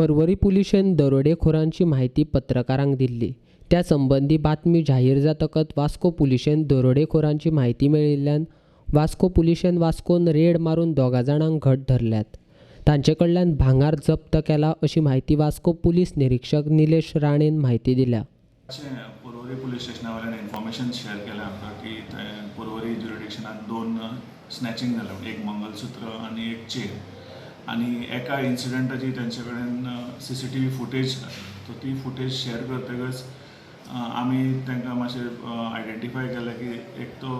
पर्वरी पुलिशेन दरोडेखोरांची म्हायती पत्रकारांक दिल्ली. त्या संबंदी बातमी जाहीर जातकच वास्को पुलिशेन दरोडेखोरांची म्हायती मेळिल्ल्यान वास्को पुलिशेन वास्कोन रेड मारून दोगा जाणांक घट धरल्यात. तांचे कडल्यान भांगार जप्त केला अशी म्हायती वास्को पुलीस निरीक्षक निलेश राणेन म्हायती दिल्या. पर्वरी पुलीस स्टेशना वयल्यान इन्फॉर्मेशन शेअर केलें आमकां की थंय पर्वरी ज्युरिडिक्शनान दोन स्नॅचिंग जालें, एक मंगलसूत्र आनी एक चेन, आनी एका इन्सिडंटाची तांचे कडेन CCTV footage, सो ती फुटेज शेअर करतकच आमी तांकां मातशें आयडेंटिफाय केलें की एक तो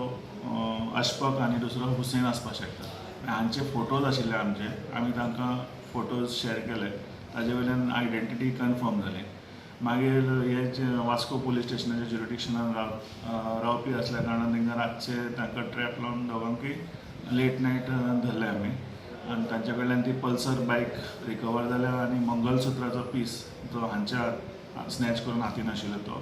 अशफक आनी दुसरो हुसेन आसपाक शकता. हांचे फोटोज आशिल्ले आमचे, आमी तांकां फोटोज शेअर केले, ताजे वयल्यान आयडेंटिटी कन्फर्म जाली. मागीर हे जे वास्को पुलीस स्टेशनाच्या ज्युरिडिक्शनान रावपी आसल्या कारणान तांकां रातचे तांकां ट्रॅप लावन दोगांकूय लेट नायट धरले आमी आनी तांचे कडल्यान ती पल्सर बायक रिकवर जाल्या आनी मंगलसुत्राचो पीस जो हांच्या स्नॅच करून हातीन आशिल्लो तो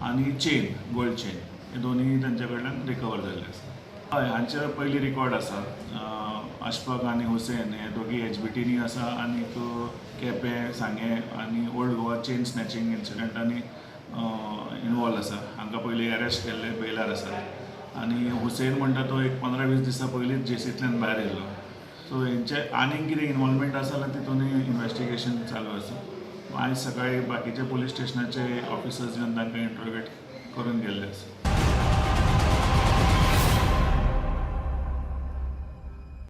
आनी चेन, गोल्ड चेन, हे दोनूय तांचे कडल्यान रिकवर जाल्ले आसा. हय, हांचे पयलीं रिकॉर्ड आसा. अशफक आनी हुसेन हे दोगी एचबीटीनी आसा आनी केपें, सांगें आनी ओल्ड गोवा चेन स्नॅचिंग इन्सिडंटांनी इनवॉल्व आसा. हांकां पयलीं अरेस्ट केल्ले, बेलार आसा. आनी हुसेन म्हणटा तो एक 15-20 दिसां पयलींच जेसींतल्यान भायर येयल्लो. सो हेंचे आनीक कितें इनवॉल्वमेंट आसा जाल्यार तितूनय इन्वेस्टिगेशन चालू आसा. आयज सकाळी बाकीचे पुलीस स्टेशनाचे ऑफिसर्स येवन तांकां इंट्रोगेट करून गेल्ले आसा.